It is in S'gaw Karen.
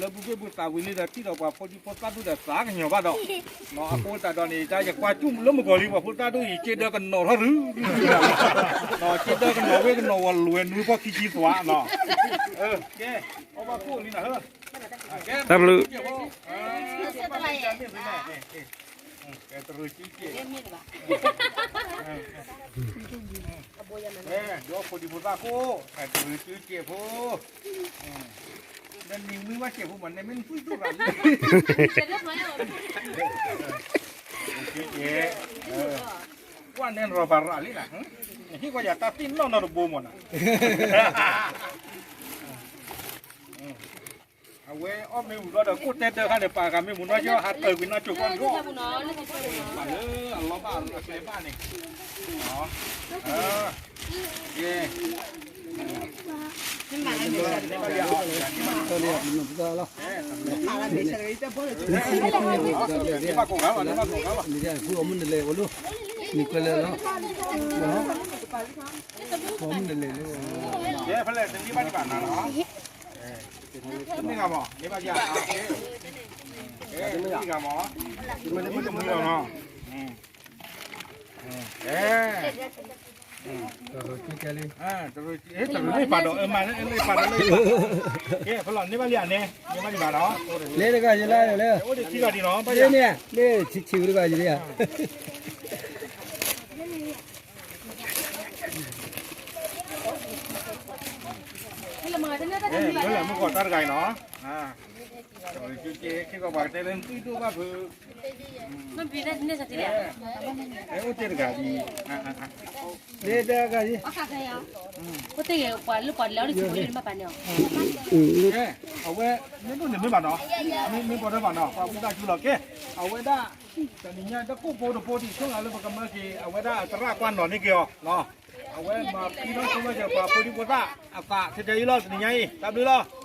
လၢဘူၣ်ဘ့ၣ်ဘူၣ်သးဝံၤလံဒီး ထံၣ်ဒီးပှၤဖိဒံဖိသၣ်ဒိၣ်ဒီးသးကညီၤဘၣ်ဒီး, အဃိသတးဒီးန့ၣ် တၢ်ယကွၢ်ကၠူၣ်လၢမုၢ်ကီၤလံ ပှၤဖိသၣ်ဒိၣ်အံၤ စ့ဒၢကနီၤထီၣ်ရု, စ့ဒၢကနီၤဝဲကနီၤဝဲလွဲနွံဖီခံဆံသွါနီၤ, ကဲ, အီၣ်ဘၣ်ခိၣ်လံနၤဧၢ, တၢ်ဘျုး တရူးစုကဲး, ဒီးဖိဒံဖိသၣ်ခိၣ်, တရူးစုကဲးဖိ, နနံၤမုၢ်ဝဲကဲးဖိမး နမ့ၢ်နသွံၣ်ဒိၣ်ရၤလံ, စုကဲး, ကွၢ်နဲရီၤဘၣ်ရၤလံနၤ, နဟ့ၣ်ကွၢ်ယၤတၢ်သ့ၣ်နီၣ်နီတဘိမးနၤ အဝဲအီၣ်မ့ၢ်ဝံၤလီၤဒီး ကိၣ်တဲတၢ်ခါန့ၣ် ပာ်ဂၤမ့ၢ်မူနီၢ်ကၠီ ဟးတၢၢ်ကွံာ်နီၢ်ကၠိကီၢ်န့ၣ်လီၤ, ပာ်လၢအလီၤဘၣ်အကျဲဘၣ်န့ၣ်, ယဲ, ဘၣ်ကိးဂၤလီၤ, ဘၣ်ကိးဂၤလီၤ, မုၢ်နလဲၤအိၣ်လီၤ, နံၤကွဲလဲၤလီၤ, မုၢ်နလဲၤလီၤ, ယဲဖဲလဲၣ်တနံၤဘၣ်ဒံးဘၣ်နၤလီၤ မ့ၢ်ဂ့ၤမး, မ့ၢ်ဘၣ်ယၤ, မ့ၢ်ဂ့ၤမး, မ့ၢ်တမုာ်လီၤနီၤ, တရူးကဲလံ, တရူးန့ၣ်ပာ်ဒီး အမၤလၢပာ်ဒီးလၢ, ကဲ ဖဲလီၤ န့ၢ်ဘၣ်လံဧါန့ၣ်, န့ၢ်ဘၣ်လံဘၣ်နီၤ, လဲၤတဂၤယလဲၤလဲၤ, အိၣ်ဒံးခံဂၤဒံးနီၤ, ဘၣ်ယၤန့ၣ်, န့ၢ်ဆံးဆံးဝဲတဂၤယန့ၣ်ဧါ ဖဲလဲၣ်မုၢ်ကီၢ်တၢ်တဂၤအံၤနီၤ, ကဲကီးပှၤကတဲလၢနသွံၣ်ဒိၣ်ဘၣ်ဖုး, အိၣ်တ့ၢ်တဂၤဒ်, အိၣ်တ့ၢ်ဂၤဒ်, အဝဲ, မ့ၢ်ဒိၣ်န့ၣ်မ့ၢ်ဘၣ်နီၤ, မ့ၢ်ပှၤတဘၣ်နီၤ ပှၤဘူၣ်တၢ်ကူလီၤကဲ, အဝဲဒၣ်, တနံၤညါတကိၣ်ဖိတဖိဒံး ဆိလၢပကမၢက့ၤ အဝဲဒၣ်သရၣ်ကွၢ်နီၤန့ၢ်က့ၤအီၤ, အဝဲမၤဖံထီၣ်ဆိမၢက့ၤ ပှၤဖိဒံဖိသၣ်အသး ထဲထဲအံၤလီၤ တနံၤညါအံၤ တၢ်ဘျုးလီၤ.